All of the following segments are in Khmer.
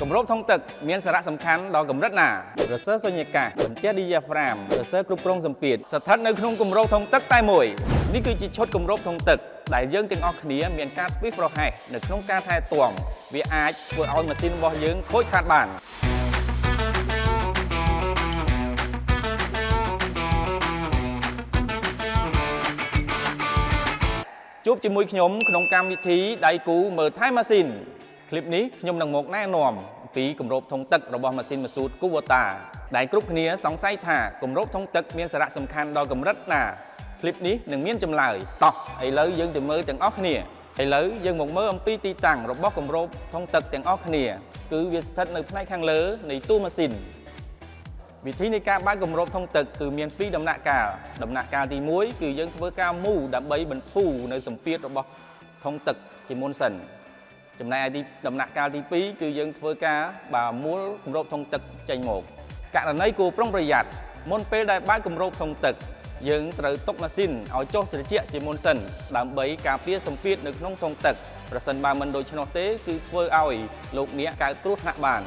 គម្របធុងទឹកមានសារៈសំខាន់ដល់កម្រិតណារសើសុញ្ញកាសបន្ទះ diaphragm រសើគ្រប់គ្រងសម្ពាធស្ថិតនៅក្នុងគម្របធុងទឹកតែមួយនេះគឺជាឈុតគម្របធុងទឹកដែលយើងទាំងអស់គ្នាមានការធ្វេសប្រហែសនៅក្នុងការថែទាំវាអាចធ្វើឲ្យម៉ាស៊ីនរបស់យើងខូចខាតបាន ជួបជាមួយខ្ញុំក្នុងកម្មវិធីដៃគូមើលថែម៉ាស៊ីនឃ្លីបនេះខ្ញុំនឹងមកណែនាំអំពីគម្របធុងទឹករបស់ម៉ាស៊ីនម៉ាស៊ូត Kubota ដែលគ្រប់គ្នាសង្ស័យថាគម្របធុងទឹកមានសារៈសំខាន់ដល់កម្រិតណាឃ្លីបនេះនឹងមានចម្លើយតោះឥឡូវយើងទៅមើលទាំងអស់គ្នាឥឡូវយើងមកមើលអំពីទីតាំងរបស់គម្របធុងទឹកទាំងអស់គ្នាគឺវាស្ថិតនៅផ្នែកខាងលើនៃតួម៉ាស៊ីន វិធីនៃការបើកគម្របធុងទឹកគឺមានពីរដំណាក់កាលដំណាក់កាលទី1គឺយើងធ្វើការមូដើម្បីបន្ធូរនៅសម្ពាធរបស់ធុងទឹកជាមុនសិនចំណែកឯទីដំណាក់កាលទី2គឺយើងធ្វើការបាទមូលគម្របធុងទឹកចេញមកករណីគួរប្រុងប្រយ័ត្នមុនពេលដែលបើកគម្របធុងទឹកយើងត្រូវទុកម៉ាស៊ីនឲ្យចុះត្រជាក់ជាមុនសិនដើម្បីការពារសម្ពាធនៅក្នុងធុងទឹកប្រសិនបើមិនដូច្នោះទេគឺធ្វើឲ្យលោកអ្នកកើតគ្រោះថ្នាក់បាន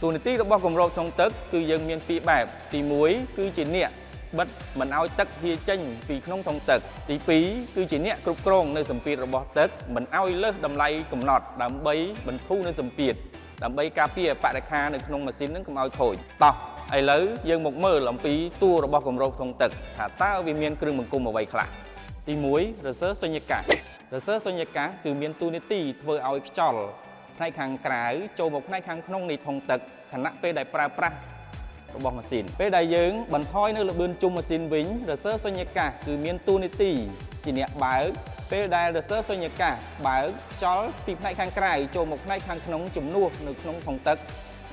តួនាទីរបស់គម្របធុងទឹកគឺយើងមានពីរបែបទី1គឺជាអ្នកបិទមិនឲ្យទឹកហៀចេញពីក្នុងធុងទឹកទី2គឺជាអ្នកគ្រប់គ្រងនៅសម្ពាធរបស់ទឹកមិនឲ្យលើសតម្លៃកំណត់ដើម្បីបន្ធូរនៅសម្ពាធដើម្បីការពារបរិក្ខារនៅក្នុងម៉ាស៊ីននឹងកុំឲ្យខូចតោះឥឡូវយើងមកមើលអំពីតួរបស់គម្របធុងទឹកថាតើវាមានគ្រឿងបង្គុំអ្វីខ្លះទី1រសើសុញ្ញកាសរសើសុញ្ញកាសគឺមានតួនាទីធ្វើឲ្យខ្យល់ ផ្នែកខាងក្រៅចូលមកផ្នែកខាងក្នុងនៃធុងទឹកខណៈពេលដែលប្រើប្រាស់របស់ម៉ាស៊ីនពេលដែលយើងបន្ថយនៅល្បឿនជុំម៉ាស៊ីនវិញរសើសុញ្ញកាសគឺមានតួនាទីជាអ្នកបើកពេលដែលរសើសុញ្ញកាសបើកខ្យល់ពីផ្នែកខាងក្រៅចូលមកផ្នែកខាងក្នុងជំនួសនៅក្នុងធុងទឹក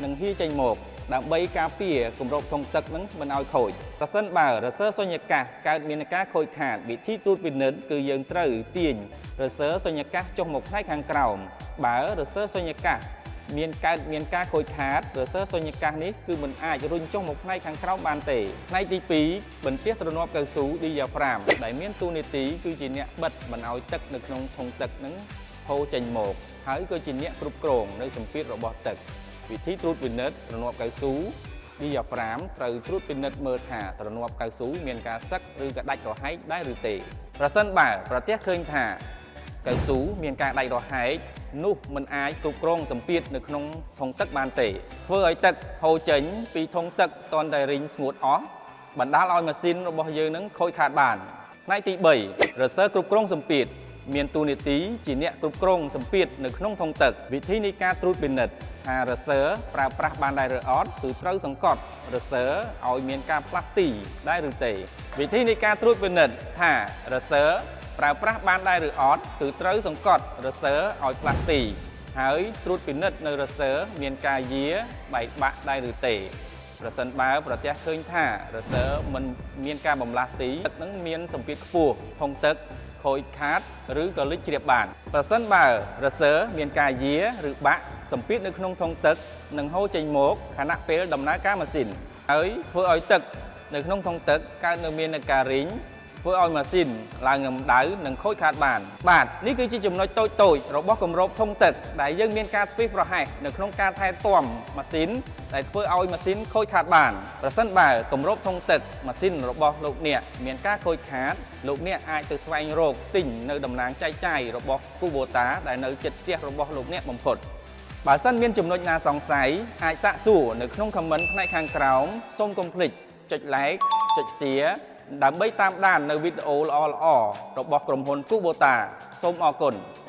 នឹងហៀចេញមកដើម្បីការពារគម្របធុងទឹកនឹងមិនឲ្យខូចប្រសិនបើរសើសុញ្ញកាសកើតមានការខូចខាតវិធីត្រួតពិនិត្យគឺយើងត្រូវទាញរសើសុញ្ញកាសចុះមកផ្នែកខាងក្រោមបើរសើសុញ្ញកាសមានកើតមានការខូចខាតរសើសុញ្ញកាសនេះគឺមិនអាចរុញចុះមកផ្នែកខាងក្រោមបានទេផ្នែកទី2បន្ទះទ្រនាប់កៅស៊ូ diaphragm ដែលមានតួនាទីគឺជាអ្នកបិទមិនឲ្យទឹកនៅក្នុងធុងទឹកនឹងហូរចេញមកហើយក៏ជាអ្នកគ្រប់គ្រងនៅសម្ពាធរបស់ទឹកវិធីត្រួតពិនិត្យទ្រនាប់កៅស៊ូ diaphragm ត្រូវត្រួតពិនិត្យមើលថាទ្រនាប់កៅស៊ូមានការសឹកឬក៏ដាច់រហែកដែរឬទេប្រសិនបើប្រទះឃើញថាកៅស៊ូមានការដាច់រហែកនោះមិនអាចគ្រប់គ្រងសម្ពាធនៅក្នុងធុងទឹកបានទេធ្វើឲ្យទឹកហូរចេញពីធុងទឹកតន់តែរីងស្ងួតអស់បណ្ដាលឲ្យម៉ាស៊ីនរបស់យើងនឹងខូចខាតបានផ្នែកទី3រសើគ្រប់គ្រងសម្ពាធមានតួនាទីជាអ្នកគ្រប់គ្រងសម្ពាធនៅក្នុងធុងទឹកវិធីនៃការត្រួតពិនិត្យថារសើប្រើប្រាស់បានដែរឬអត់គឺត្រូវសង្កត់រសើឲ្យមានការផ្លាស់ទីដែរឬទេវិធីនៃការត្រួតពិនិត្យថារសើប្រើប្រាស់បានដែរឬអត់គឺត្រូវសង្កត់រសើឲ្យផ្លាស់ទីហើយត្រួតពិនិត្យនៅរសើមានការយាបែកបាក់ដែរឬទេប្រសិនបើប្រទះឃើញថារសើមិនមានការបំលាស់ទីទឹកនឹងមានសម្ពាធខ្ពស់ធុងទឹកខូចខាតឬក៏លិចជ្រាបបានប្រសិនបើរសើមានការយាឬបាក់សម្ពាធនៅក្នុងធុងទឹកនឹងហូរចេញមកខណៈពេលដំណើរការម៉ាស៊ីនហើយធ្វើឲ្យទឹកនៅក្នុងធុងទឹកកើតនៅមានការរីងធ្វើឲ្យម៉ាស៊ីនឡើងកម្ដៅនិងខូចខាតបានបាទនេះគឺជាចំណុចតូចៗរបស់គម្របធុងទឹកដែលយើងមានការធ្វេសប្រហែសនៅក្នុងការថែទាំម៉ាស៊ីនដែលធ្វើឲ្យម៉ាស៊ីនខូចខាតបានប្រសិនបើគម្របធុងទឹកម៉ាស៊ីនរបស់លោកអ្នកមានការខូចខាតលោកអ្នកអាចទៅស្វែងរកទិញនៅតំណាងចែកចាយរបស់ Kubota ដែលនៅជិតផ្ទះរបស់លោកអ្នកបំផុតបើសិនមានចំណុចណាសង្ស័យអាចសាកសួរនៅក្នុង comment ផ្នែកខាងក្រោមសូមកុំភ្លេចចុច like ចុច share ដើម្បីតាមដាននៅវីដេអូល្អៗរបស់ក្រុមហ៊ុន Kubota សូមអរគុណ។